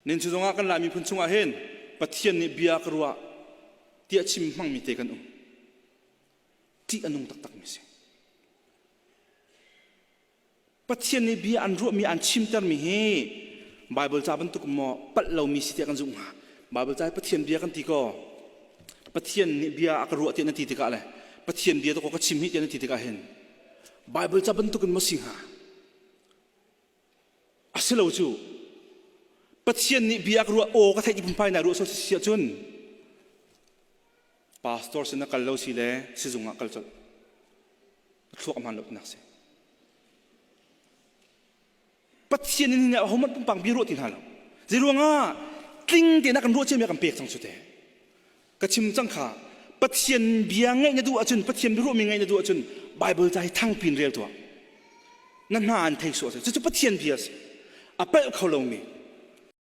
Nin cu zongah kan Lai miphun chungah hin Pathian nih bia ka ruah tiah chim hmangmi te kan um. Ṭih a nung taktakmi si. Pathian nih bia an ruahmi an chimtermi hi Bible ca bantuk maw palh lomi si tiah kan zumh hnga. Bible ca hi Pathian bia kan ti ko. Pathian nih bia a ka ruah tiah na ti tikah le Pathian bia to ka chim hi tiah na ti tikah hin Bible ca bantuk in maw si hnga? A si lo cu. Pathian nih bia ka ruah aw ka theih ti phunphai na ruah so si ahcun pastor sin na kal lo si le sizung ah kal colh. Thluak hmaan lo tinak si. Pathian nih ahohmanh pumpak bia ruah ti hna lo. Zeiruangah tling tein a kan ruah ciami a kan pek cang cu te. Ka chim cang kha Pathian bia ngaih na duh ahcun Pathian biaruahmi ngaih na duh ahcun Bible ca hi thangpi in rel tuah. Na hna an thei suah cucu Pathian bia a si. A palh kho lomi.